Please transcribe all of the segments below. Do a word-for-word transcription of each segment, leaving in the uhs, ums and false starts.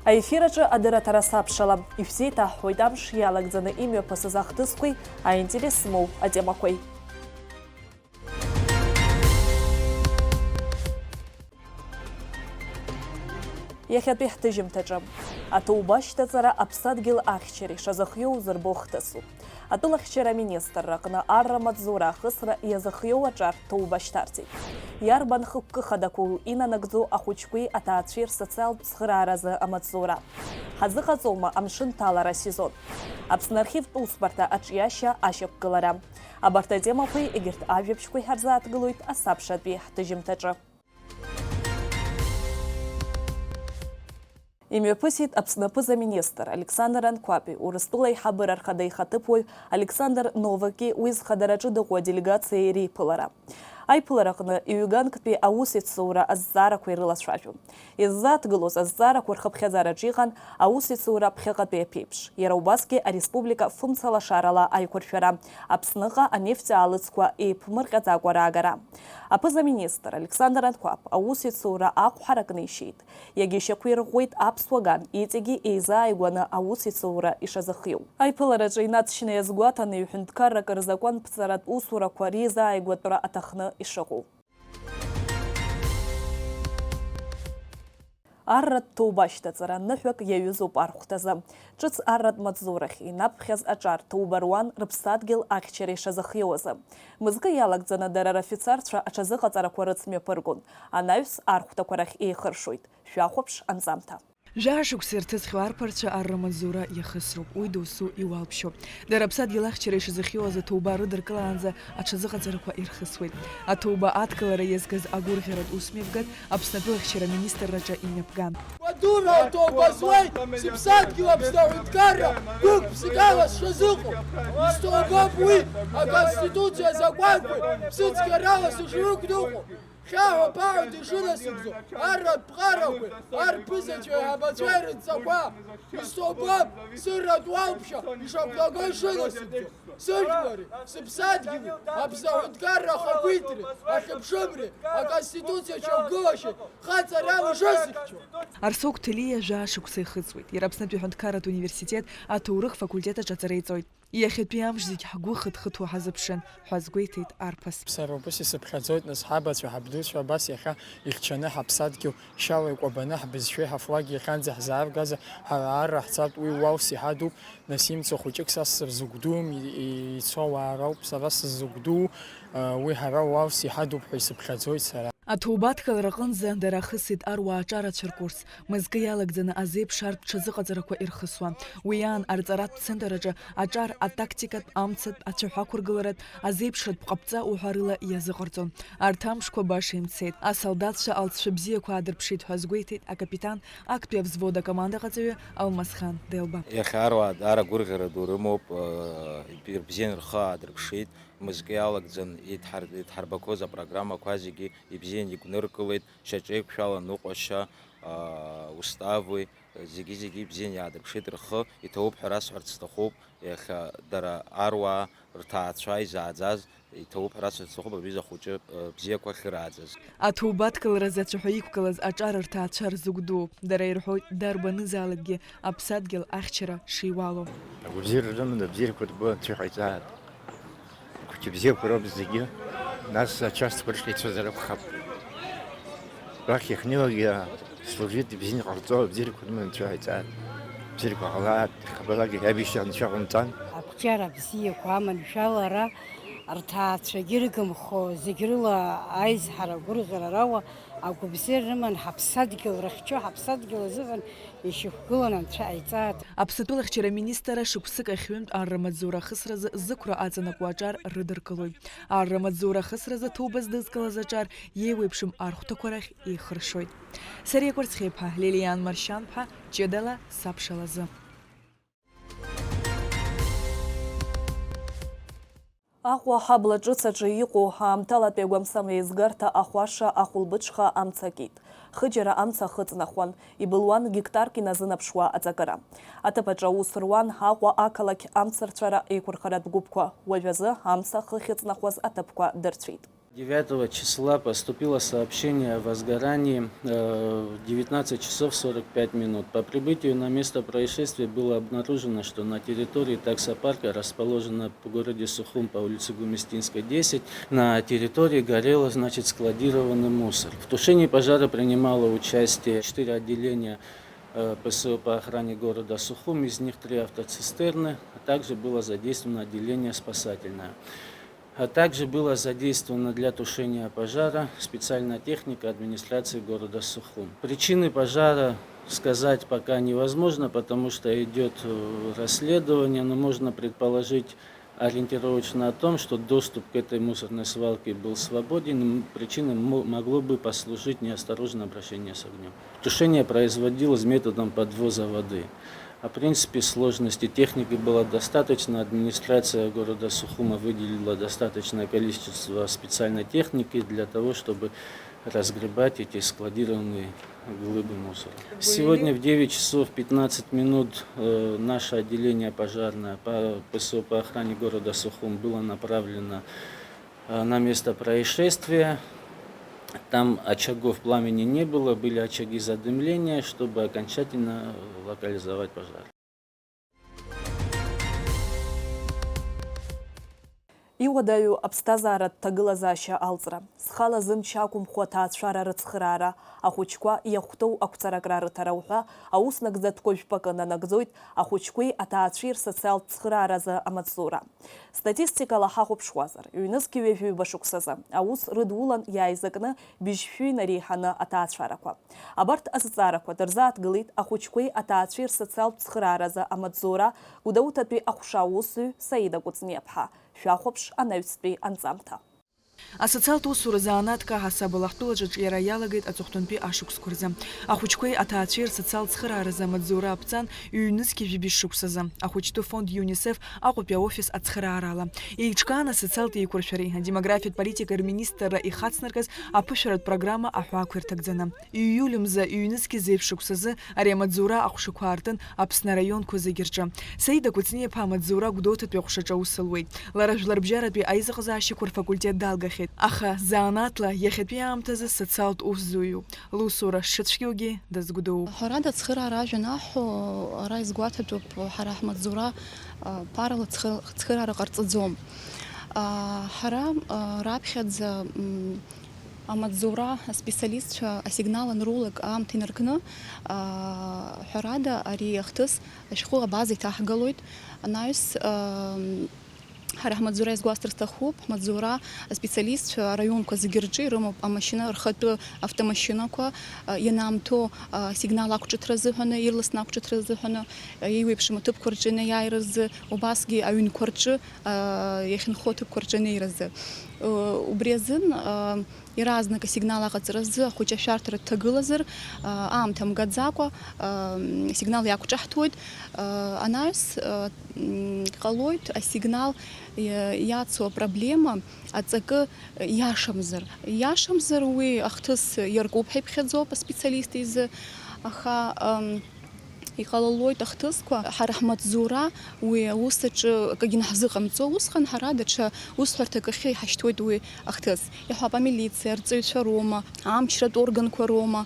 Аефир аҿы адырраҭара сабшала, ишәзеиҭаҳҳәоит амш иалагӡаны имҩаԥысыз ахҭысқәеи аинтерес змоу атемақәеи. Иахьатәи ҳҭыжьымҭаҿы. Аҭоуба ашьҭаҵара аԥсадгьыл ахьчара ишазыхиоу узырбо хҭысуп. Атәылахьчара аминистрра аҟны арра амаҵзура ахысра иазыхиоу аҿар ҭоуба шьҭарҵеит. Иарбан хықәкы хадақәоу инанагӡоу ахәыҷқәеи аҭаацәеи рсоциалтә цхырааразы амаҵзура? Ҳазыҟаҵоума амшын ҭалара асезон? Аԥсны архивтә усбарҭа аҿиашьа ашьақәгылара? Абарҭ атемақәеи егьырҭ ажәабжьқәеи ҳарзааҭгылоит асабшатәи ҳҭыжьымҭаҿы. Имҩаԥысит Аԥсны аԥыза-министр Александр Анқәаби Урыстәыла аиҳабыра рхада ихаҭыԥуаҩ Александр Новаки уи зхадараҿы дыҟоу аделегациа иреиԥылара. Аиԥылараҟны ҩганктәи аусеицура азҵаарақәа ирылацәажәон. Иззааҭгылоз азҵаарақәа рхыԥхьаӡараҿы иҟан аусеицура ԥхьаҟатәи аԥеиԥш, иара убасгьы ареспублика фымцалашарала аиқәыршәара, Аԥсныҟа анефть аалыҵқәа еиԥмырҟьаӡакәа раагара. Аԥыза-министр Александр Анқәаб аусеицура ахә ҳаракны ишьеит. Иагьа ишьақәирӷәӷәеит аԥсуа ган иҵегьы еизааигәаны аусеицура ишазыхиоу. Аиԥылараҿы инаҵшьны иазгәаҭаны иҳәынҭқаррак рзакәанԥҵаратә усурақәа реизааигәатәра аҭахны ишыҟоу. Арратә ҭоуба ашьҭаҵара ныҳәак иаҩызоуп архәҭазы. Ҿыц арратә маҵзурахь инаԥхьаз аҿар ҭоуба руан рыԥсадгьыл ахьчара ишазыхиоу азы. Мызкы иалагӡаны дара рыфицарцәа аҽазыҟаҵарақәа рыцмҩаԥыргон, анаҩс архәҭақәа рахь еихыршоит. Шәахәаԥш анҵамҭа. Жәаа шықәса ирҭысхьоу арԥарцәа арра маҵзура иахысроуп, уи досу иуалԥшьоуп. Дара аԥсадгьыл ахьчара ишазыхиоу азы ҭоуба рыдыркылаанӡа аҽазыҟаҵарақәа ирхысуеит. Аҭоуба адкылара иазгаз агәырӷьаратә усмҩаԥгатә Аԥсны атәылахьчара аминистрраҿы имҩаԥган. Кәадура аҭоуба зуеит, сыԥсадгьыл Аԥсны аҳәынҭқарра гәык-ԥсыкала сшазыҟоу. Исҭоубоуп уи, аконституциа азакәанқәеи ԥсыцқьарала сышрықәныҟәо. Хьаҳәа-ԥаҳәа дышынасыгӡо, арратә ԥҟарақәеи арԥызацәеи аиҳабацәеи рыдҵақәа, исҭоубоуп, сырратә уалԥшьа ишақәнаго ишынасыгӡо, сыжәлари, сыԥсадгьыли, Аԥсны аҳәынҭқарра ахақәиҭреи, ахьыԥшымреи, аконституциа шьақәгылашьеи хаҵарала ишысыхьчо. Арсоу Қәҭалиа жәаа шықәса ихыҵуеит. Иара Аԥснытәи аҳәынҭқарратә университет аҭоурых факультет аҿы аҵара иҵоит. Иахьатәи амш зегь ҳгәы хыҭ-хыҭуа ҳазыԥшын, ҳәа азгәеиҭеит арԥыс. Сара убас исыԥхьаӡоит, нас ҳабацәа, ҳабдуцәа абас иахьа ихьчаны ҳаԥсадгьыл шьала икәабаны ҳбызшәеи ҳафлаги иахьанӡа ҳзааргазар, ҳара арра ҳцартә уи уалс иҳадуп, нас имца хәыҷык са сзы зыгәдуум, и-, и-, ицо ауаа роуп сара сзыгәдуу, уи ҳара уалс иҳадуп ҳәа исыԥхьаӡоит сара. Аҭоуба адкылара аҟынӡа дара ахысит аруаа аҿарацәа ркурс, мызкы иалагӡаны азеиԥш артә ҽазыҟаҵарақәа ирхысуан. Уи аан арҵаратә центр аҿы аҿар атактикатә, амцатә, ацәаҳәа ақәыргыларатә, азеиԥшратә ҟаԥҵа уҳәа рыла иазыҟарҵон. Арҭ амшқәа баша имцеит. Асолдаҭцәа алҵшәа бзиақәа аадырԥшит ҳәа азгәеиҭеит акапитан, актәи авзвод акомандаҟаҵаҩы Алмасхан Делба. Иахьа аруаа даара гәырӷьара ду рымоуп, ирбзиан рхы аадырԥшит, мызкы иалагӡан идҳар-, идҳарбақәоз апрограммақәа зегьы ибзиан игәныркылеит, шьаҿеиқәшәала ныҟәашьа, аа, устави, зегьы-зегьы ибзиан иаадырԥшит рхы, иҭабуп ҳәа расҳәарц сҭахуп, иахьа дара аруаа рҭаацәа изааӡаз, иҭабуп ҳәа расҳәарц сҭахуп, абҩыза хәыҷы, э, бзиақәа ахьырааӡаз. Аҭоуба адкыларазы ацәаҳәа иқәгылаз аҿар рҭаацәа рзыгәдууп. Дара ирҳәоит, дарбанызаалакгьы аԥсадгьыл ахьчара шиуало. Агәабзиара рыманы абзиарақәа ргәы анцәа иҟаиҵааит. Хәыҷы бзиақәа роуп зегьы, нас ачасқәа рышҟа ицозар акәхап. Уахь иахьнеиуагьы служит ибзианы иҟарҵо, абзиарақәа рыманы анцәа иҟаиҵааит. Бзиарақәа ҟалааит, хабалагьы иабишьҭ анцәа ҟамҵан. Ақәҿиара бзиақәа аманшәалара, рҭаацәагьы рыгымхо, зегь рыла аизҳара агәырӷьара рауа, агәабзиара рыман ҳаԥсадгьыл рыхьчо, ҳаԥсадгьыл азыҳәан ишьақәгылан анцәа ҟаиҵааит. Аԥсны атәылахьчара аминистрра шықәсык ахь ҩынтә арра маҵзура ахысразы зықәра аҵанакуа аҿар рыдыркылоит. Арра маҵзура ахысразы ҭоуба здызкылаз аҿар иеиуеиԥшым архәҭақәа рахь еихыршоит. Сариа Кәарцхеиԥҳа, Лилиан Маршьанԥҳа, ҷыдала сабшалазы. Аҟәа аҳабла ҿыц аҿы иҟоу аамҭалатәи агәамсам еизгарҭа ахәаша ахәылбыҽха амца акит. Хыџьара амца ахыҵнахуан, ибылуан гектарк иназынаԥшуа аҵакыра. Аҭыԥ аҿы аус руан Аҟәа ақалақь амцарцәара еиқәырхаратә гәыԥқәа, уажәазы амца ахы ахьыҵнахуаз аҭыԥқәа дырцәеит. Девятого числа поступило сообщение о возгорании, э, в девятнадцать часов сорок пять минут. По прибытию на место происшествия было обнаружено, что на территории таксопарка, расположенного в городе Сухум по улице Гумистинской, десять, на территории горело, значит, складированный мусор. В тушении пожара принимало участие четыре отделения, э, П С О по охране города Сухум, из них три автоцистерны, а также было задействовано отделение спасательное. А также было задействовано для тушения пожара специальная техника администрации города Сухум. Причины пожара сказать пока невозможно, потому что идет, э, расследование, но можно предположить ориентировочно о том, что доступ к этой мусорной свалке был свободен, м, причиной мо-, могло бы послужить неосторожное обращение с огнём. Тушение производилось методом подвоза воды. А в принципе сложности техники было достаточно. Администрация города Сухума выделила достаточное количество специальной техники для того, чтобы разгребать эти складированные глыбы мусора. Сегодня в девять часов пятнадцать минут, э, наше отделение пожарное по П С О по охране города Сухум было направлено, э, на место происшествия. Там очагов пламени не было, были очаги задымления, чтобы окончательно локализовать пожар. Иуадаҩу аԥсҭазааратә ҭагылазаашьа алҵра, зхала зымч ақәымхо аҭаацәара рыцхыраара, ахәыҷқәа иахәҭоу ақәҵаракра рыҭара уҳәа аус нагӡатәқәа жәпакы нанагӡоит ахәыҷқәеи аҭаацәеи рсоциалтә цхырааразы амаҵзура. Статистикала ҳахәаԥшуазар, ҩнызқь ҩажәи ҩба шықәсазы аус рыдулан иааизакны быжьшәҩы инареиҳаны аҭаацәарақәа. Абарҭ азҵаарақәа дырзааҭгылеит ахәыҷқәеи аҭаацәеи рсоциалтә цхырааразы амаҵзура Гәдоуҭатәи аҟәша аусзуҩ Саида Кәыҵниаԥҳа. Шәахәаԥш анаҩстәи анҵамҭа. Асоциалтә усура занааҭк аҳасабала ҳтәылаҿы аҿиара иалагеит аҵыхәтәантәи ашықәсқәа рзы. Ахәыҷқәеи аҭаацәеи рсоциалтә цхырааразы амаҵзура аԥҵан ҩнызқь жәибжь шықәсазы. Ахәыҷтәы фонд ЮНИСЕФ Аҟәатәи аофис ацхыраарала. Еиҿкаан асоциалтә еиқәыршәареи адемографиатә политикеи рминистрра ихацнаркыз аԥышәаратә программа аҳәаақәа ирҭагӡаны. Июль мза ҩнызқь зеиԥш шықәсазы ари амаҵзура аҟәшақәа аартын Аԥсны араионқәа зегьы рҿы. Саида Кәыҵниаԥҳа амаҵзура Гәдоуҭатәи аҟәшаҿы аус луеит. Лара жәларбжьаратәи аизыҟазаашьақәа рфакультет далгахьеит. Аха, занааҭла, иахьатәи аамҭазы социалтә усзуҩуп. Лусура шыцәгьоугьы дазгәдоуп. Ҳәарада, ацхыраара ажәа анаҳҳәо, ара изгәаҭатәуп ҳара ҳмаҵзура, а, ԥарала цхы-, цхыраара ҟарҵаӡом. А, ҳара, а, раԥхьаӡа, м, амаҵзура аспециалистцәа асигнал анрулак аамҭа инаркны, а, ҳәарада, ари ахҭыс ашәҟәы абаза иҭаҳгалоит. Анаҩс, а, м, Ҳара ҳмаҵзура иазгәасҭар сҭахуп, ҳмаҵзура аспециалистцәа араионқәа зегьы рҿы ирымоуп амашьына, рхатәы автомашьынақәа, а, ианаамҭоу, а, сигнал ақәҿыҭра азыҳәаны, ирласны ақәҿыҭра азыҳәаны, а, еиуеиԥшым аҭыԥқәа рҿы инеиааиразы, убасгьы аҩнқәа рҿы, а, иахьынхо аҭыԥқәа рҿы анеиразы. Ы, убри азын, а, Иаразнак асигнал аҟаҵаразы ахәыҷы ашәарҭара дҭагылазар, а, аамҭа мгаӡакәа, а, м, асигнал иақәҿаҳҭуеит. А, анаҩс, а, м, иҟалоит асигнал иа-, иацу апроблема аҵакы иашамзар. Иашамзар, уи ахҭыс иаркуп ҳәа иԥхьаӡоуп аспециалист изы, аха, ам, Иҟалалоит ахҭысқәа, ҳара ҳмаҵзура уи аус аҿы акгьы наҳзыҟамҵо, усҟан ҳара даҽа усҳәарҭак ахь иҳашьҭуеит уи ахҭыс. Иаҳҳәап, амилициа, арҵаҩцәа роума, амчратә органқәа роума,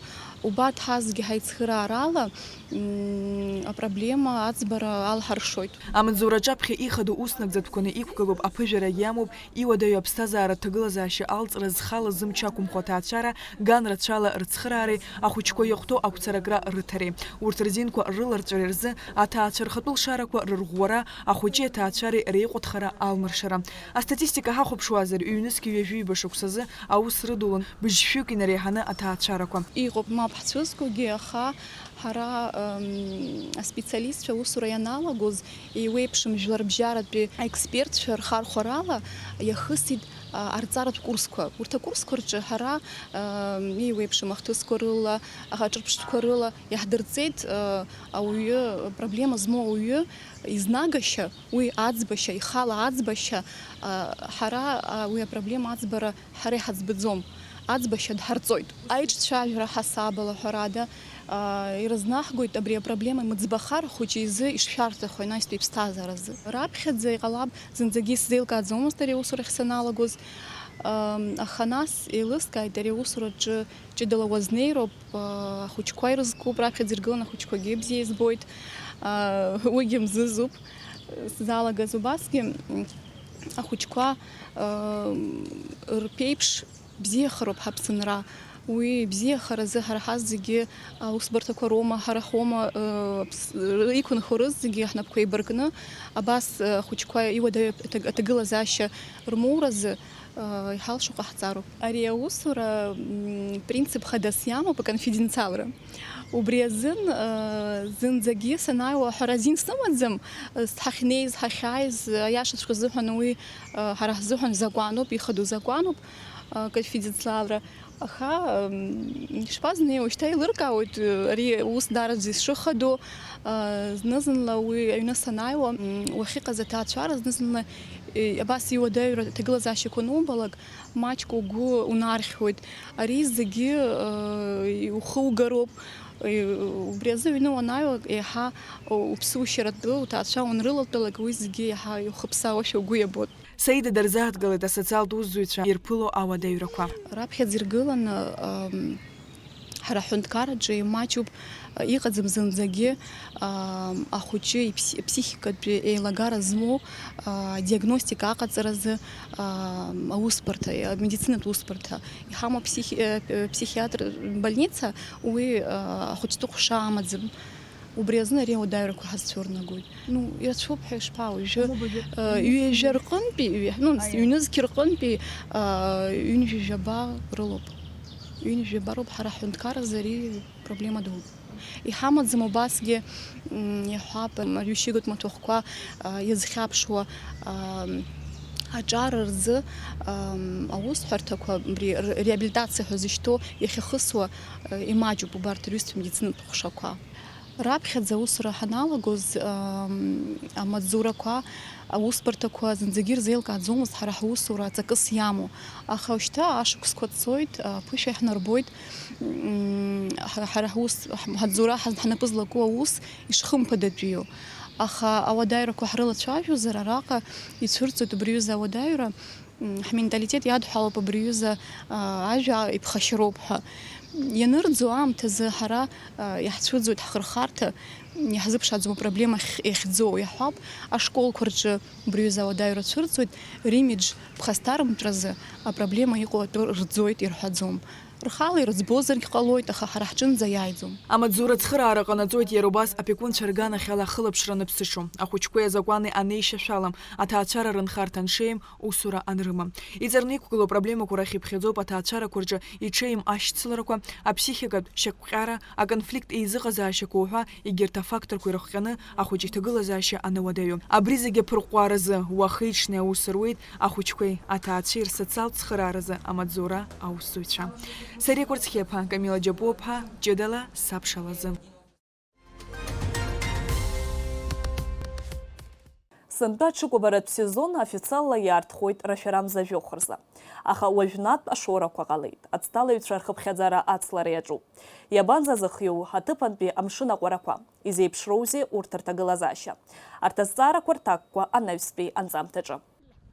убарҭ ҳазегьы ҳаицхыраарала, м, апроблема аӡбара алҳаршоит. Амаҵзура аҿаԥхьа ихадоу ус нагӡатәқәаны иқәгылоуп, аԥыжәарагь иамоуп, Иуадаҩу аԥсҭазааратә ҭагылазаашьа алҵра зхала зымч ақәымхо аҭаацәара, ган рацәала рыцхыраареи ахәыҷқәа иахәҭоу ақәцаракра рыҭареи, урҭ рзинқәа рыларҵәареи рзы аҭаацәа рхатәы лшарақәа рырӷәӷәара, ахәыҷи аҭаацәареи реиҟәыҭхара алмыршара. Астатистика ҳахәаԥшуазар, ҩнызқь ҩажәи ҩба шықәсазы аус рыдулон быжьшәҩык инареиҳаны аҭаацәарақәа. Иҟоуп мап ҳцәызгогьы, аха Ҳара, м, аспециалистцәа аусура ианалагоз, еиуеиԥшым жәларбжьаратәи аекспертцәа рхархәарала иахысит, а, арҵаратә курсқәа. Урҭ акурсқәа рҿы ҳара, м, еиуеиԥшым ахҭысқәа рыла, аҿырԥштәқәа рыла иаҳдырҵеит, а, ауаҩы, проблема змоу ауаҩы изнагашьа, уи аӡбашьа, ихала аӡбашьа, а, ҳара, а, уи апроблема аӡбара Ҳара иҳаӡбаӡом, аӡбашьа дҳарҵоит. Аиҿцәажәара ҳасабала, ҳәарада, аа, ирызнаҳгоит абри апроблема имыӡбахар ахәыҷы изы ишшәарҭахо анаҩстәи иԥсҭазааразы. Раԥхьаӡа иҟалап, зынӡагьы исзеилкааӡомызт ари аусурахь саналагоз. Ам, аха нас еилыскааит, ари аусураҿы ҷыдала уазнеироуп, а, ахәыҷқәа ирызкуп, раԥхьаӡа иргылан ахәыҷқәагьы бзиа избоит, а, уигьы мзызуп. Сзалагаз убасгьы, м, ахәыҷқәа, ам, рԥеиԥш бзиахароуп ҳаԥсынра. Уи бзиахаразы ҳара ҳазегьы аусбарҭақәа роума, ҳара ҳоума, э, ԥс-, иқәынхо рызегьы ҳнапқәа еибаркны, абас, э, ахәыҷқәа иуадаҩу аҭаг-, аҭагылазаашьа рмоуразы, э, иҳалшо ҟаҳҵароуп. Ари аусура, м, принцип хадас иамоуп, аконфиденциалра. Убри азын, э, зынӡагьы санааиуа ҳәара азин сымаӡам, э, ҳахьнеиз, ҳахьааиз, э, аиашаҵәҟьа азыҳәан уи, э, ҳара ҳзыҳәан закәануп, ихадоу закәануп, э, конфиденциалра. Аха, м, ишԥазнеи, уажәшьҭа еилыркаауеит, э, ари ус даараӡа исшыхадоу, э, зны-зынла уи аҩны санааиуа, м, уахьыҟаз аҭаацәара зны-зынла, э, абас иуадаҩра аҭагылазаашьақәа анубалак, маҷк угәы унархьуеит. Ари зегьы, э, ухы угароуп. Э, убри азы аҩны уанааиуа, еиҳа уԥсушьаратәы уҭаацәа уанрылатәалак, уи зегьы еиҳа иухыԥсаауашәа угәы иабоит. Саида дарзааҭгылеит асоциалтә усзуҩцәа ирԥыло ауадаҩрақәа. Раԥхьаӡа иргыланы, ам, ҳара ҳҳәынҭқарраҿы имаҷуп, а, иҟаӡам зынӡагьы, ам, ахәыҷы иԥс-, иԥсихикатәи еилагара змоу, а, диагностика аҟаҵаразы, ам, аусбарҭа, амедицинатә усбарҭа. Иҳамоу аԥсихи-, э, п-, ԥсихиатр больница, уи, а, ахәыҷтәы ҟәша амаӡам. Убри азын ари ауадаҩрақәа ҳазцәырнагоит. Ну, ирацәоуп ҳәа ишԥа, уажәы, э, ҩажәа рҟынтәи, ҩа-, ну, ҩнызқь рҟынтәи, э, ҩынҩажәаба рылоуп. Ҩынҩажәаба роуп ҳара ҳҳәынҭқарразы ари проблема дууп. Иҳамаӡам убасгьы, м, иаҳҳәап, м, арҩышьыгатә маҭәахәқәа, э, иазхьаԥшуа, э, аҿар рзы, э, аусҳәарҭақәа, абри р-, реабилитациа ҳәа зышьҭоу иахьахысуа, э, имаҷуп убарҭ рҩызцәа медицинатә ҟәшақәа. Раԥхьаӡа аусура ҳаналагоз, ам, амаҵзурақәа, аусбарҭақәа зынӡагьы ирзеилкааӡомызт ҳара ҳусура аҵакыс иамоу. Аха ушьҭа ашықәсқәа цоит, аԥышәа иаҳнарбоит, м, ҳа-, ҳара ҳус, ҳ-, ҳмаҵзура ҳаз-, ҳнапы злаку аус ишхымԥадатәиу. Аха ауадаҩрақәа ҳрылацәажәозар, араҟа ицәырҵуеит убри аҩыза ауадаҩра. М, ҳменталитет иадҳәалоуп абри аҩыза, а, ажәа иԥхашьароуп ҳәа. Ианырӡо аамҭазы ҳара, а, иаҳцәыӡуеит ҳхырхарҭа, м, иаҳзыԥшааӡом апроблема хь-, иахьӡоу. Иаҳҳәап, ашколқәа рҿы убри аҩыза ауадаҩра цәырҵуеит, римидж ԥхасҭарымтәразы апроблема иҟоу атәы рӡоит, ирҳәаӡом. Рхала ирыӡбозаргь ҟалоит, аха ҳара ҳҿынӡа иааиӡом. Амаҵзура ацхыраара ҟанаҵоит иара убас опекунцәа рганахьала ахылаԥшра аныԥсыҽу. Ахәыҷқәеи азакәани анеишьашәалам, аҭаацәара рынхарҭа аншеим, усура анрымам. Иҵарны иқәгылоу апроблемақәа рахь иԥхьаӡоуп аҭаацәарақәа рҿы иҽеим ашьцыларақәа, аԥсихикатә шьақәҟьара, аконфликт еизыҟазаашьақәа уҳәа, егьырҭ афакторқәа ирыхҟьаны ахәыҷы иҭагылазаашьа ануадаҩу. Абри зегьы аԥырҟәҟәааразы уахи-ҽни аус руеит ахәыҷқәеи аҭаацәеи рсоциалтә цхырааразы амаҵзура аусзуҩцәа. Сариа Кәарцхиаԥа, Камила Џьапуаԥҳа, ҷыдала сабшалазы. Сынтәа аҽыкәабаратә сезон официалла иаартхоит рашәарамза жәохә рзы. Аха уажәнатә ашоурақәа ҟалеит, аҵҭалаҩцәа рхыԥхьаӡара ацлара иаҿуп. Иабанӡазыхиоу аҭыԥантәи амшын аҟәарақәа? Изеиԥшроузеи урҭ рҭагылазаашьа? Арҭ азҵаарақәа рҭакқәа анаҩстәи анҵамҭаҿы.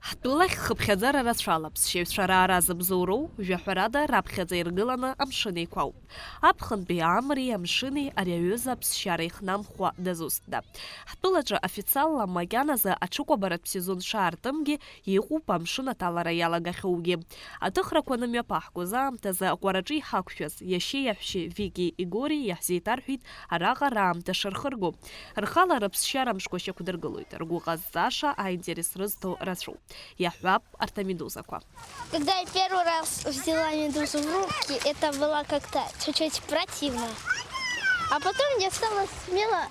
Ҳтәылахь хыԥхьаӡара рацәала аԥсшьаҩцәа раара зыбзоуроу, жәаҳәарада, раԥхьаӡа иргыланы амшын еиқәауп. Аԥхынтәи амреи амшыни ари аҩыза аԥсшьара ихнамхуа дазусҭда? Ҳтәылаҿы официалла макьаназы аҽыкәабаратә сезон шаартымгьы иҟоуп амшын аҭалара иалагахьоугьы. Аҭыхрақәа анымҩаԥаҳгоз аамҭазы аҟәараҿы иҳақәшәаз иашьеи иаҳәшьеи Вики Игори иаҳзеиҭарҳәеит араҟа раамҭа шырхырго. Рхала рыԥсшьара мшқәа шьақәдыргылоит, ргәы ҟазҵаша, аинтерес рызҭо рацәоуп. Иаҳҳәап, арҭ амедузақәа. Когда я первый раз взяла медузу в руки, это было как-то чуть-чуть противно. А потом мне стало смело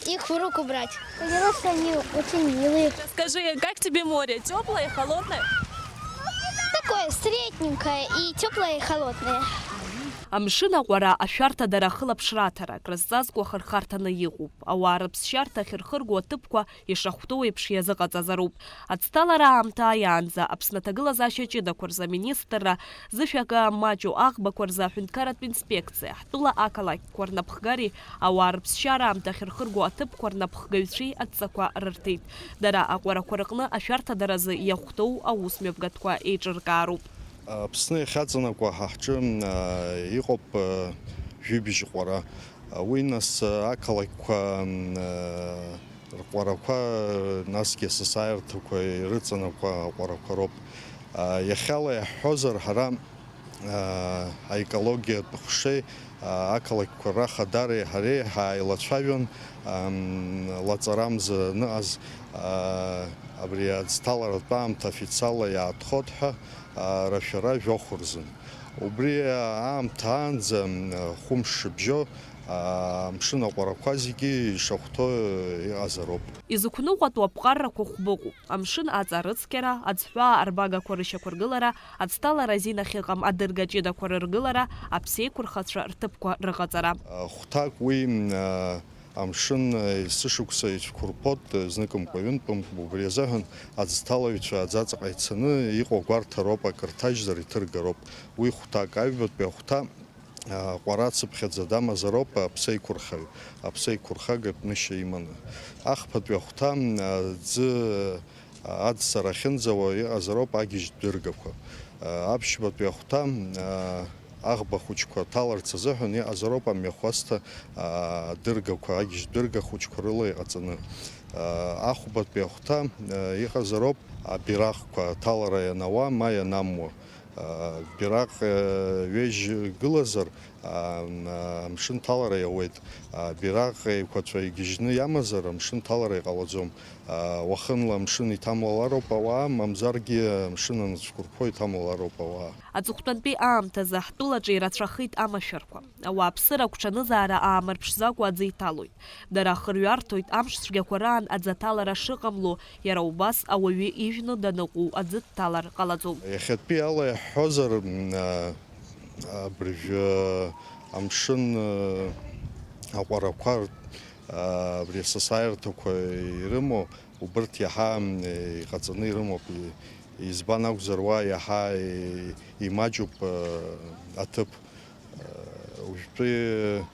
их в руку брать. Оказалось, что они очень милые. Скажи, как тебе море? Теплое, холодное? Такое средненькое, и теплое, и холодное. Амшын аҟәара ашәарҭадара ахылаԥшра аҭара, крызҵазкуа хырхарҭаны иҟоуп. Ауаа рыԥсшьарҭа ахьырхырго аҭыԥқәа ишахәҭоу еиԥш иазыҟаҵазароуп. Аҵҭалара аамҭа ааиаанӡа Аԥсны аҭагылазаашьа ҷыдақәа рзы аминистрра, зышәага маҷу аӷбақәа рзы аҳәынҭқарратә инспекциа, ҳтәыла ақалақьқәа рнапхгареи ауаа рыԥсшьара аамҭа ахьырхырго аҭыԥқәа рнапхгаҩцәеи адҵақәа рырҭеит. Дара аҟәарақәа рҟны ашәарҭадаразы иахәҭоу аусмҩаԥгатәқәа еиҿыркаароуп. Аԥсны иахьаҵанакуа ҳа ҳҿы, а, иҟоуп, а, жәибжь ҟәара. А, уи нас, а, ақалақьқәа, м, а, рҟәарақәа, насгьы асасааирҭақәа ирыҵанакуа аҟәарақәа роуп. А, иахьала иаҳҳәозар, ҳара, а, аекологиатә ҟәшеи, а, ақалақьқәа рахадареи ҳареи ҳааилацәажәон, ам, лаҵарамза аныҟаз, а, абри аӡҭаларатә аамҭа официалла иаатхоит ҳәа, а, рашәара жәохә рзын. Убри аамҭа аанӡа, м, хәымш шыбжьо, а, амшын аҟәарақәа зегьы ишахәҭоу иҟазароуп. Изықәныҟәатәу аԥҟаррақәа хәба ыҟоуп: амшын аҵа рыцқьара, аӡҳәаа арбагақәа рышьақәыргылара, аӡҭалара азин ахьыҟам адырга ҷыдақәа рыргылара, аԥсеиқәырхацәа рҭыԥқәа рыҟаҵара. Хәҭак уи, м, а, амшын, а, есышықәса ицәқәырԥоит, зныкымкәа-ҩынтәымкәа, убри азыҳәан аӡҭалаҩцәа аӡаҵаҟа ицаны иҟоу агәарҭароуп, акы рҭажьзар иҭыргароуп. Уи хәҭак, аҩбатәи ахәҭа, а, ҟәара ацыԥхьаӡа дамазароуп аԥсеиқәырхаҩ, аԥсеиқәырхагатә нышьа иманы. Ахԥатәи ахәҭа, а, аӡы, а, аӡсара ахьынӡауа иҟазароуп агьежьтә дыргақәа. А, аԥшьбатәи ахәҭа, а, аӷба хәыҷқәа ҭаларц азыҳәан иҟазароуп амҩахәасҭа, а, адыргақәа, агьежьтә дырга хәыҷқәа рыла иҟаҵаны. А, ахәбатәи ахәҭа, а, иҟазароуп абираҟқәа аҭалара ианауа ма ианамуа. А, бираҟ, а, ҩежь гылазар, а, м, а, амшын ҭалара иауеит. А, бираҟ еиқәаҵәа игьежьны иамазар, амшын ҭалара иҟалаӡом. А, уахынла амшын иҭамлалароуп ауаа, мамзаргьы амшын анацәқәырԥо иҭамлалароуп ауаа. Аҵыхәтәантәи аамҭазы ҳтәылаҿы ирацәахеит амашәырқәа. Ауааԥсыра агәҽанызаара аамырԥшӡакәа аӡы иҭалоит. Дара ахырҩарҭоит, амш цәгьақәа раан аӡы аҭалара шыҟамло, иара убас ауаҩы ижәны даныҟоу аӡы дҭалар ҟалаӡом. Иахьатәи ала иаҳҳәозар, м, а, абыржәы амшын, а, аҟәарақәа, а, абри асасааирҭақәа ирымоу, убырҭ иаҳа, м, иҟаҵаны ирымоуп. И-, избан акәзар, уа иаҳа и-, имаҷуп, а, аҭыԥ. Уажәтәи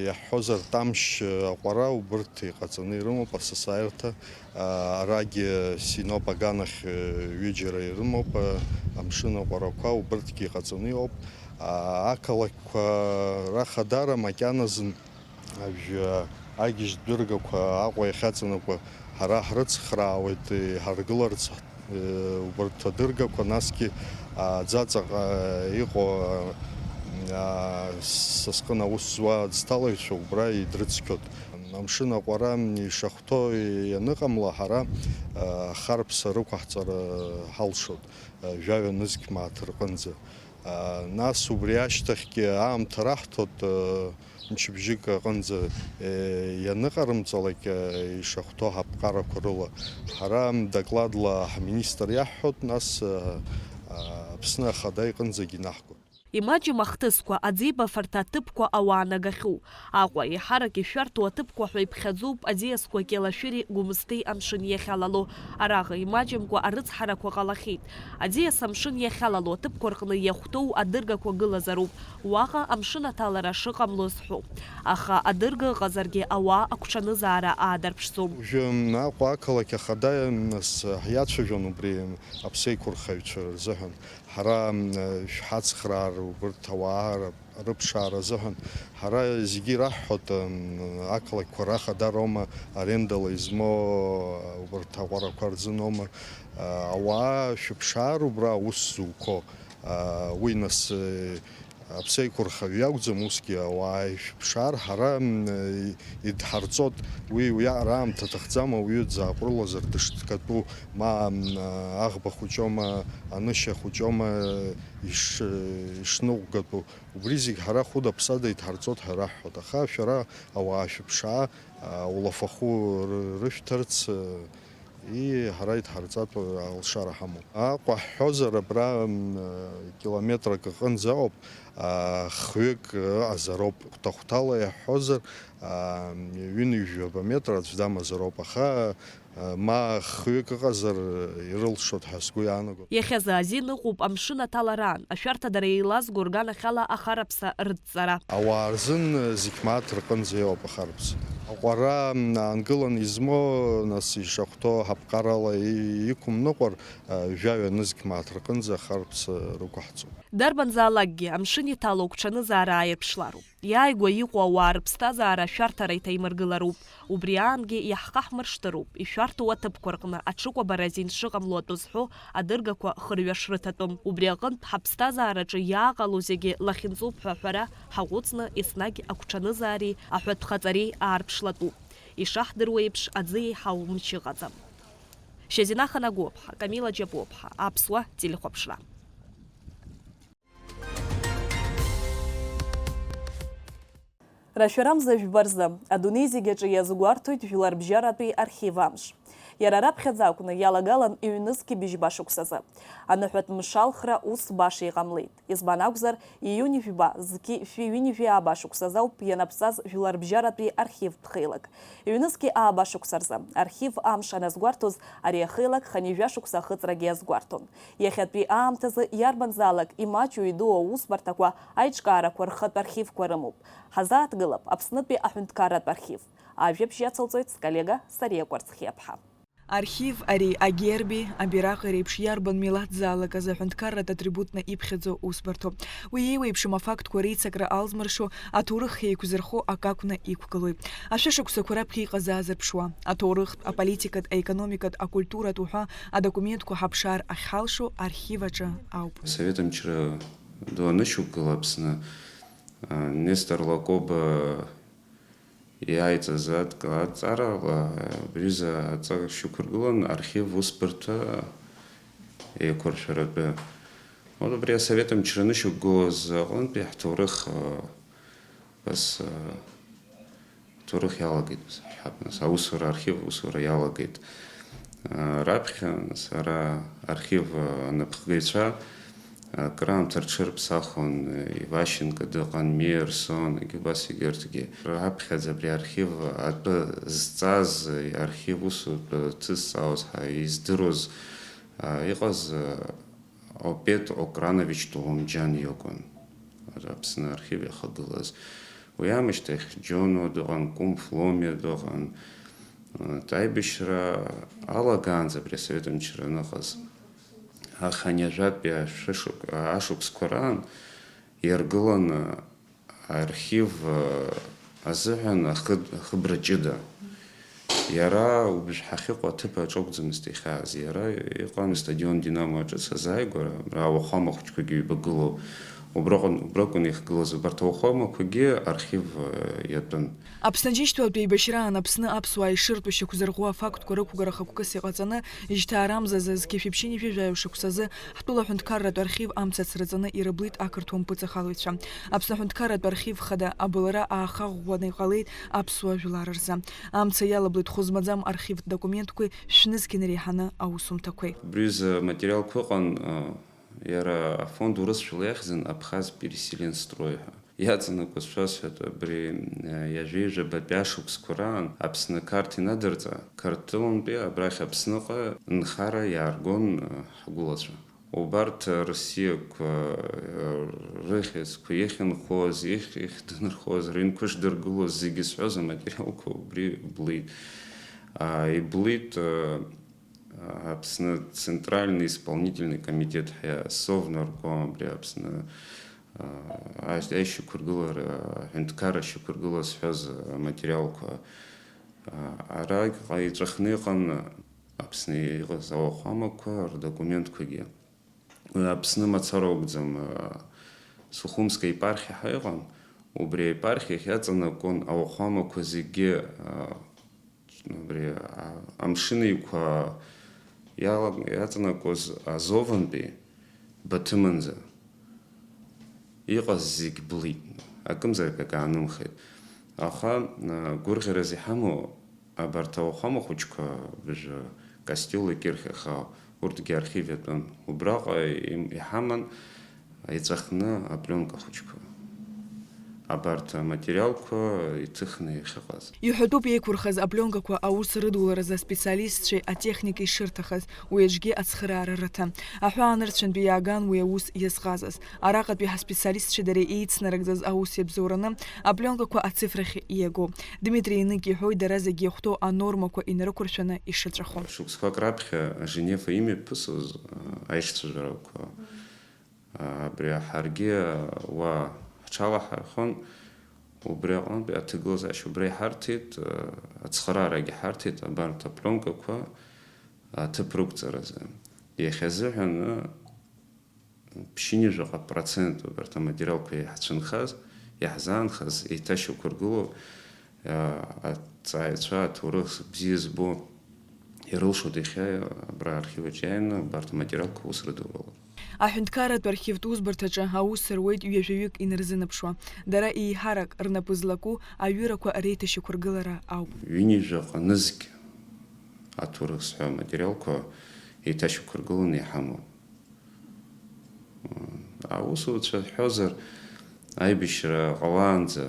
иаҳҳәозар, Тамшь аҟәара убырҭ иҟаҵаны ирымоуп асасааирҭа. Арагьы Синоп аганахь ҩыџьара ирымоуп, амшын аҟәарақәа убырҭгьы иҟаҵаны иҟоуп. Ақалақьқәа рахадара макьаназын ажәа агьежьтә дыргақәа Аҟәа иахьаҵанакуа ҳара ҳрыцхраауеит, иҳаргыларц, э, убарҭ адыргақәа, насгьы, а, аӡаҵаҟа иҟоу, а, са сҟын аус зуа аӡҭалаҩцәа убра идрыцқьоит. Амшын аҟәара ишахәҭоу ианыҟамла, ҳара, а, ахарԥса рықәаҳҵара ҳалшоит, а, жәаҩа нызқь мааҭ рҟынӡа. А, нас убри ашьҭахьгьы аамҭа раҳҭоит, а, мчыбжьык аҟынӡа, э, ианыҟарымҵалак, э, ишахәҭоу ҳаԥҟарақәа рыла. Ҳара докладла ҳминистр иаҳҳәоит, нас, э, а, Аԥсны Ахада иҟынӡагьы инаҳгоит. Имаҷым ахҭысқәа, аӡеибафарҭа аҭыԥқәа ауаа нагахьоу, Аҟәа еиҳарак ишәарҭоу аҭыԥқәа ҳәа иԥхьаӡоуп аӡиасқәа Кьалашәыри Гәымсҭеи амшын иахьалало. Араҟа имаҷымкәа арыцҳарақәа ҟалахьеит. Аӡиас амшын иахьалало аҭыԥқәа рҟны иахәҭоу адыргақәа гылазароуп. Уаҟа амшын аҭалара шыҟамло азҳәоуп. Аха адырга ыҟазаргьы ауаа агәҽанызаара аадырԥшӡом. Уажәы Аҟәа ақалақь ахада, нас, ҳиацәажәон убри аԥсеиқәырхаҩцәа рзыҳәан. Ҳара, м, шәҳацхраар убырҭ ауаа р-, рыԥшаара азыҳәан. Ҳара зегьы ираҳҳәоит, м, ақалақьқәа рахадароума, арендала измоу убырҭ аҟәарақәа рзыноума, а, ауаа шәыԥшаар убра аус зуқәо. А, уи нас, э, аԥсеиқәырхаҩ иакәӡам, усгьы ауаа ишәыԥшаар, ҳара, м, идҳарҵоит, уи уиаҟара аамҭа аҭахӡам, ауаҩы дзааҟәрылазар дышҭгатәу, ма, м, аӷба хәыҷома, анышьа хәыҷома, иш-, ишныҟәгатәу, убри зегь ҳара хәыда-ԥсада идҳарҵоит ҳәа раҳҳәоит, аха шәара ауаа шәыԥшаа, а, улафахәы ры-, рышәҭарц, э, И, ҳара идҳарҵатәу алшара ҳамоуп. Аҟәа ҳҳәозар, абра, м, километрак аҟынӡа ыҟоуп, а, хҩык ыҟазароуп. Хәҭа-хәҭала иаҳҳәозар, а, ҩынҩажәаба метр аӡә дамазароуп, аха, а, ма хҩык ыҟазар ирылшоит ҳәа сгәы иаанагоит. Иахьазы азин ыҟоуп амшын аҭалараан, ашәарҭадара еилазго рганахьала ахараԥса рыдҵара. Ауаа рзын зықь мааҭ рҟынӡа иҟоуп ахараԥса. Аҟәара аангыланы измоу, нас, ишахәҭоу ҳаԥҟарала и-, иқәымныҟәар, жәаҩа нызқь мааҭ рҟынӡа ахарԥ рықәаҳҵоит. Дарбанзаалакгьы амшын иҭало агәҽанызаара ааирԥшлароуп. Иааигәа иҟоу ауаа рыԥсҭазаара ашәарҭара иҭаимыргылароуп. Убри аангьы иаҳхаҳмыршҭыроуп, ишәарҭоу аҭыԥқәа рҟны аҽыкәабара азин шыҟамло атәы зҳәо адыргақәа хырҩаш рыҭатәым. Убри аҟынтә ҳаԥсҭазаараҿы иааҟало зегьы лахьынҵоуп ҳәа аҳәара ҳаҟәыҵны, еснагь агәҽанызаареи аҳәатәхаҵареи аарԥшлатәуп. Ишаҳдыруа еиԥш, аӡы еиҳау мчы ыҟаӡам. Шьазина Ханагәыԥҳа, Камила Џьапуаԥҳа, Аԥсуа телехәаԥшра. Рашәарамза жәба рзы, адунеи зегь аҿы иазгәарҭоит Жәларбжьаратәи архив амш. Иара раԥхьаӡа акәны иалагалан ҩнызқьи быжьба шықәсазы. Аныҳәатә мшалхра ус баша иҟамлеит. Избан акәзар, июнь жәба, зқьи шәи ҩынҩажәи ааба шықәсазы ауп ианаԥҵаз Жәларбжьаратәи архивтә хеилак. Ҩнызқьи ааба шықәса рзы архив амш аназгәарҭоз, ари ахеилак хынҩажәа шықәса ахыҵрагьы иазгәарҭон. Иахьатәи аамҭазы иарбанзаалак имаҷу иду аусбарҭақәа аиҿкаарақәа рхатә архивқәа рымоуп. Ҳазааҭгылап Аԥснытәи аҳәынҭқарратә архив. Ажәабжь иацылҵоит сколлега Сариа Кәарцхиаԥҳа. Архив ари агерби абираҟи реиԥш иарбан милаҭзаалак азы аҳәынҭқарратә атрибутны иԥхьаӡо усбарҭоуп. Уи еиуеиԥшым афактқәа реицакра алзмыршо, аҭоурых еиқәзырхо акы акәны иқәгылоит. Ашәышықәсақәа раԥхьа иҟаз аазырԥшуа, аҭоурыхтә, аполитикатә, аекономикатә, акультуратә уҳәа адокументқәа ҳаԥшаар ахьҳалшо архив аҿы ауп. Асовет мчра ду анышьақәгыла Аԥсны, а, Нестор Лакоба иааиҵаз адк-, адҵарала абри аҩыза аҵа шьақәыргылан архив усбарҭа еиқәыршәаратәы. Вот убри асовет мчра анышьақәгылоз аҟынтәи ҳҭоурых, а, Бас, а, ҭоурых иалагеит, ҳҳәап, нас, аусура, архив аусура иалагеит. А, раԥхьа, нас, ара архив, а, анапхгаҩцәа, а, краамҭа рҽырԥсахуан, а, Иващенко дыҟан, Меерсон, егьи убас егьырҭгьы. Раԥхьаӡа абри архив атәы зҵаз, а, архив усутә ҭызҵаауаз ҳәа издыруаз, а, иҟаз, а, Опет Окранович Толомџьан иакәын Аԥсны архив иахагылаз. Уи аамышьҭахь Џьонуа дыҟан, Кәым Фломиа дыҟан. Аибашьра алагаанӡа абри асовет мчра аныҟаз, аханҩажәатәи ашәышықә-, ашықәсқәа раан иаргыланы архив, э, азыҳәан ахы-, ахыбра ҷыда. Иара убжь ҳахьыҟоу аҭыԥ аҿы акәӡамызт ихьааз. Иара иҟан астадион Динамо аҿы сазааигәара, ара ауахәама хәыҷқәагьы ҩба гылоу. Убраҟан, убракәын иахьгылаз, убарҭ ауахәамақәагьы архив, э, иатәын. Аԥсны Џьынџьтәылатәи еибашьраан Аԥсны аԥсуаа ишыртәу шьақәзырӷәӷәо афакт Қәа рықәгара ахықәкыс иҟаҵаны, ижьҭаарамзазы зқьи жәшәи ԥшьынҩажәи жәаҩа шықәсазы ҳтәыла аҳәынҭқарратә архив амца ацраҵаны ирыблит ақырҭуа мпыҵахалаҩцәа. Аԥсны аҳәынҭқарратә архив хада абылра аахаӷәӷәаны иҟалеит аԥсуа жәлар рзы. Амца иалаблит хәы змаӡам архивтә документқәеи шәнызқь инареиҳаны аусумҭақәеи. Убри рзы аматериалқәа ыҟан, а, иара афонд урысшәала иахьӡын Абхаз Переселенстрой ҳәа. Иаҵанакуаз шәасҳәап, абри, э, ҩажәеи жәабатәи ашықәсқәа раан Аԥсны Қарҭ инадырҵа, Қарҭтәылантәи абрахь Аԥсныҟа нхара иааргон, э, ҳгәылацәа. Убарҭ Россиақәа, э, рыхьӡқәа иахьынхоз, ихь-, ихьдынрхоз, рыҩнқәа шдыргылоз зегьы зҳәоз аматериалқәа убри блит. А, иблит, э, Аԥсны Центральный исполнительный комитет ҳәа, Совнарком, абри Аԥсны, а, ашьақәыргылара, аҳәынҭқарра ашьақәыргыла зҳәаз аматериалқәа, а, ара иҵәахны иҟан Аԥсны иҟаз ауахәамақәа рдокументқәагьы. Уи Аԥсны мацара акәӡам, а, Сухумская епархиа ҳәа иҟан, убри аепархиахь иаҵанакуан ауахәамақәа зегьы, а, Абри, а, Амшын Еиқәа иала-, иаҵанакуаз Азовынтәи Баҭымынӡа иҟаз зегь блит, акымзарак акы аанымхеит. Аха, а, гәырӷьарас иҳамоу абарҭ ауахәама хәыҷқәа, быжә, Костиула Кирхи ахьаау, урҭгьы архив иатәын. Убраҟа им-, иҳаман иҵәахны апленка хәыҷқәа. Абарҭ аматериалқәа иҭыхны иахьыҟаз. Иҳәатәуп еиқәырхаз апленкақәа аус рыдуларазы аспециалистцәеи атехникеи шырҭахыз, уи аҿгьы ацхыраара рыҭан. Аҳәаанырцәынтәи иааган уи аус иазҟазаз. Араҟатәи ҳаспециалистцәеи дареи еицнарыгӡаз аус иабзоураны апленкақәа ацифрахь иагоуп. Дмитри Енык иҳәоит, дара зегьы иахәҭоу анормақәа инарықәыршәаны ишыҵәаху. Шықәсқәак раԥхьа Женева имҩаԥысуаз аишьцәажәарақәа, абри ҳаргьы уа ҳҽалаҳархәон, убри аҟнытә аҭагылазаашьа убра иҳарҭеит, ацхыраарагьы ҳарҭеит абарҭ апленкақәа аҭыԥ рықәҵаразы. Иахьазыҳәан ԥшьынҩажәаҟа процент убарҭ аматериалқәа иаҳцәынхаз, иаҳзаанхаз еиҭашьақәыргылоу, а, аҭҵааҩцәа аҭоурых бзиа збо ирылшоит иахьа абра архив аҿы иааины убарҭ аматериалқәа аус рыдурала. Аҳәынҭқарратә архивтә усбарҭаҿы аус руеит ҩажәаҩык инарзынаԥшуа. Дара еиҳарак рнапы злаку аҩырақәа реиҭашьақәыргылара ауп. Ҩынҩажәаҟа нызқь аҭоурых зҳәо аматериалқәа еиҭашьақәыргыланы иҳамоуп. Аусуцәа ҳҳәозар, аибашьра ҟалаанӡа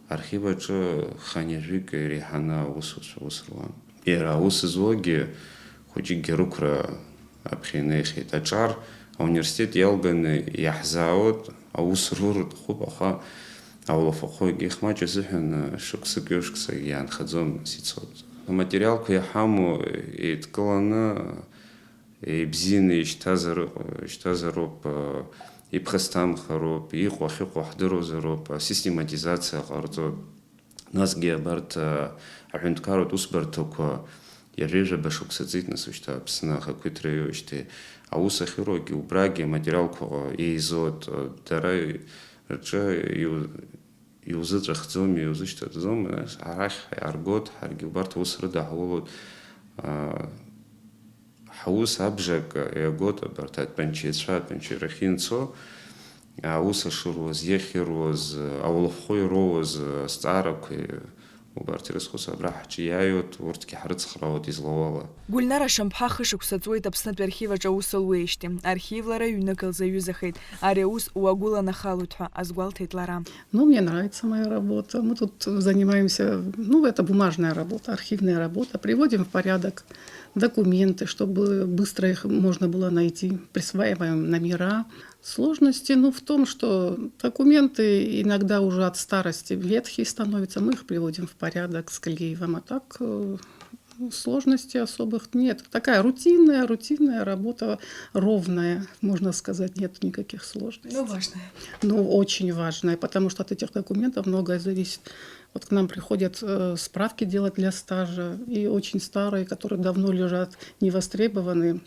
архив аҿы хынҩажәик иреиҳаны аусуцәа аус руан. Иара аус зуагьы хәыҷыкгьы рықәра аԥхьа инеихьеит. Аҿар ауниверситет иалганы иаҳзаауеит, аус руртә хәыԥ, аха аулафахәы егьих маҷ азыҳәан шықәсык-ҩышықәсак иаанхаӡом, ас ицоит. Аматериалқәа иҳамоу еидкыланы, ибзианы ишьҭазар ыҟ-, ишьҭазароуп, иԥхасҭамхароуп, иҟоу ахьыҟоу ҳдыруазароуп, асистематизациа ҟарҵоит. Насгьы абарҭ, а, аҳәынҭқарратә усбарҭақәа иажәеижәаба шықәса ҵит, нас, уажәшьҭа Аԥсны ахақәиҭра иоуижьҭеи аус ахьыруагьы убрагьы аматериалқәа еизоит, а, дара рҿы иу-, иузыҵәахӡом, иузышьҭаӡом, нас арахь иааргоит, ҳаргьы убарҭ аус рыдаҳулоит, а, ҳаус абжак иагоит абарҭ атәанчаҩцәа атәанчаҩрахь инцо, аус ашыруаз, иахьыруаз, аулахәхәа ироуаз азҵаарақәеи убарҭ ирызхәыц абра ҳҿы иааиуеит, урҭгьы ҳрыцхраауеит излауала. Гәыльнара Шамԥҳа хышықәса ҵуеит Аԥснытәи архив аҿы аус луеижьҭеи. Архивлара ҩнык лзаҩызахеит. Ари аус уагәыланахалоит ҳәа азгәалҭеит лара. Ну, мне нравится моя работа. Мы тут занимаемся, ну, это бумажная работа, архивная работа. Приводим в порядок документы, чтобы быстро их можно было найти. Присваиваем номера. Сложности, ну, в том, что документы иногда уже от старости ветхие становятся, мы их приводим в порядок, склеиваем. А так, э, ну, сложностей особых нет. Такая рутинная, рутинная работа, ровная, можно сказать, нет никаких сложностей. Ну, важная. Ну, очень важная, потому что от этих документов многое зависит. Вот к нам приходят, э, справки делать для стажа, и очень старые, которые давно лежат, не востребованы,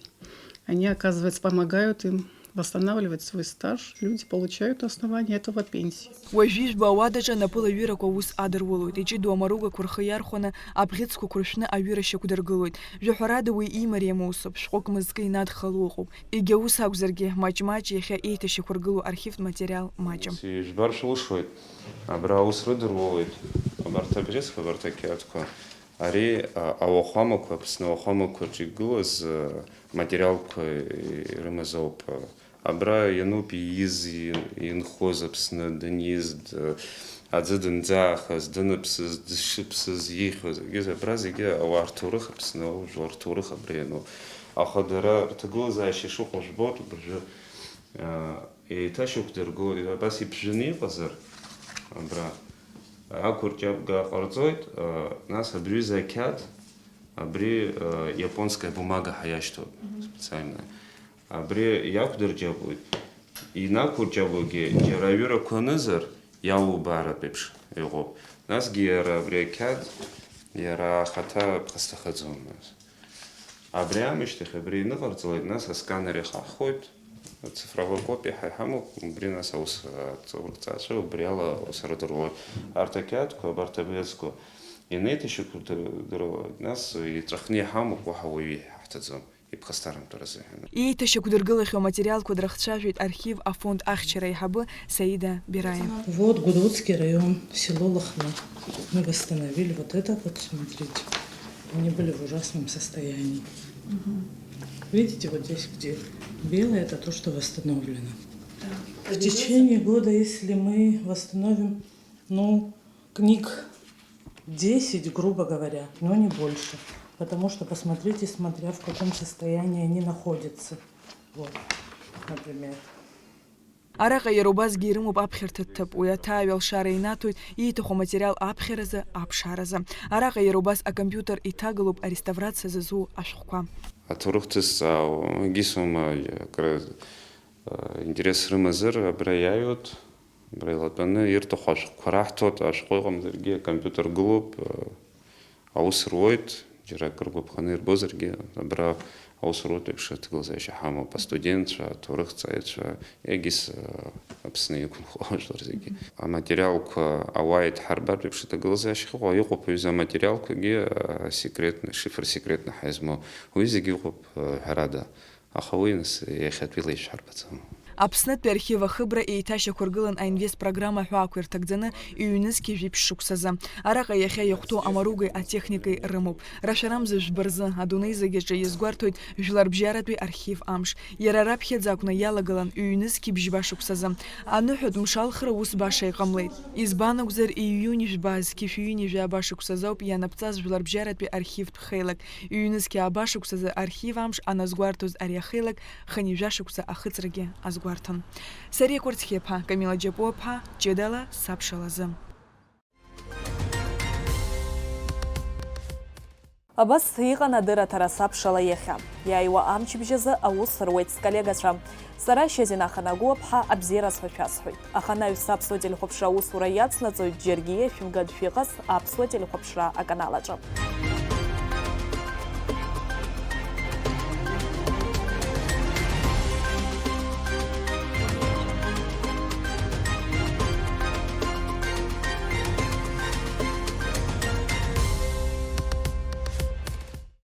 они, оказывается, помогают им восстанавливать свой стаж. Люди получают на основании этого пенсии. Уажәи жәба ауадаҿы анапылаҩырақәа аус адырулоит, иҷыдоу амаругақәа рхы иархәаны, абӷьыцқәа қәыршәны аҩыра шьақәдыргылоит. Жәаҳәарада уи имариам усуп, шәҟәык мызкы инадхало ыҟоуп. Егьа ус акәзаргьы, маҷ-маҷ иахьа еиҭашьақәыргылоу архивтә материал маҷым. Ус ижәбар шәылшоит, абра аус рыдырулоит, абарҭ абӷьыцқәа, абарҭ ақьаадқәа. Ари, а, ауахәамақәа, Аԥсны ауахәамақәа рҿы игылаз, а, материалқәа ирымаз ауп. Абра иануп ииз, и-, инхоз Аԥсны, даниз, д-, аӡы данӡаахаз, даныԥсыз, дышыԥсыз, ихьуаз, егьыс абра зегьы ауаа рҭоурых Аԥсны, аужәлар рҭоурых абра иануп. Аха дара рҭагылазаашьа шыҟоу жәбоит, абыржәы, а, еиҭашьақәдыргылоит, абас иԥжәаны иҟазар, абра ақәырҷабга ҟарҵоит, а, нас абри аҩыза ақьаад, абри, а, японская бумага ҳәа иашьҭоуп, мгм, специальная. Абри иақәдырҷаблоит, инақәырҷаблогьы џьара аҩырақәа анызар, иалубааратә еиԥш иҟоуп. Насгьы иара абри ақьаад, иара ахаҭа ԥхасҭахаӡом, нас. Абри аамышьҭахь абри иныҟарҵалак, нас асканер иахаҳхоит, ацифровой копиа ҳа иҳамоуп, убри нас аус, аҵ-, аҵаҩцәа убри ала аус рыдыруеит. Арҭ ақьаадқәа, абарҭ абӷьыцқәа, инеиҭашьақәдыргылалак, нас иҵәахны иҳамоуп, уаҳа уаҩы иҳаҳҭаӡом, иԥхасҭарымтәыр азыҳәан. Еиҭашьақәдыргылахьоу аматериалқәа дрыхцәажәеит архив афонд ахьчара аиҳабы Саида Бераиа. Вот Гудгутский район, село Лыхны. Мы восстановили вот это вот, смотрите. Они были в ужасном состоянии. Мгм. Видите, вот здесь, где белое, это то, что восстановлено. Так. В течение года, если мы восстановим, ну, книг десять, грубо говоря, но не больше. Потому что посмотрите, смотря в каком состоянии они находятся. Вот, например. Араҟа иара убасгьы ирымоуп аԥхьарҭа ҭыԥ, уи аҭааҩ алшара инаҭоит, ииҭаху аматериал аԥхьаразы, аԥшааразы. Араҟа иара убас акомпиутер иҭагалоуп ареставрациа зызу ашәҟәқәа. Аҭоурых ҭызҵаауа, егьыс ума акры, э, интерес рымазар, абра иааиуеит, абра илатәаны ирҭаху ашәҟәқәа раҳҭоит, ашәҟәы ыҟамзаргьы акомпиутер гылоуп, э, аус руеит, џьара акыр гәаԥханы ирбозаргьы, абра аус руеит еиԥш аҭагылазаашьа ҳамоуп, астудентцәа, аҭоурыхҭҵааҩцәа, егьыс, э, Аԥсны иқәынхо ажәлар зегьы. Аматериалқәа ауаа идҳарбартә еиԥш аҭагылазаашьа ахьыҟоу, иҟоуп аҩыза аматериалқәагьы, э, секретны, шифр секретны ҳәа измоу. Уи зегьы ыҟоуп, э, ҳәарада. Аха уи нас иахьатәи леишәарбаӡом. Аԥснытәи архив ахыбра еиҭашьақәыргылан аинвест программа ҳәаақәа ирҭагӡаны ҩнызқьи жәиԥшь шықәсазы. Араҟа иахьа иахәҭоу амаругеи атехникеи рымоуп. Рашәарамза жәба рзы, адунеи зегь аҿы иазгәарҭоит жәларбжьаратәи архив амш. Иара раԥхьаӡа акәны иалагылан ҩнызқьи бжьба шықәсазы. Аныҳәатә мшалхра ус баша иҟамлеит. Избан акәзар, иҩни жәба, зқьи шәҩни жәаба шықәсазоуп ианаԥҵаз жәларбжьаратәи архивтә хеилак. Ҩнызқьи ааба шықәсазы архив амш аназгәарҭоз ари ахеилак хынҩажәа шықәса ахыҵрагьы азгәарҭон. Сариа Кәарцхиаԥа, Камила Џьапуаԥа, ҷыдала сабшалазы. Абас иҟан адырраҭара сабшала иахьа. Иааиуа амчыбжьазы аус руеит сколлегацәа. Сара Шьазина Ханагәыаԥҳа абзиараз ҳәа шәасҳәоит. Аханаҩс аԥсуа телехәаԥшра аусура иацнаҵоит, џьаргьы иашәымган шәыҟаз аԥсуа телехәаԥшра аканал аҿы.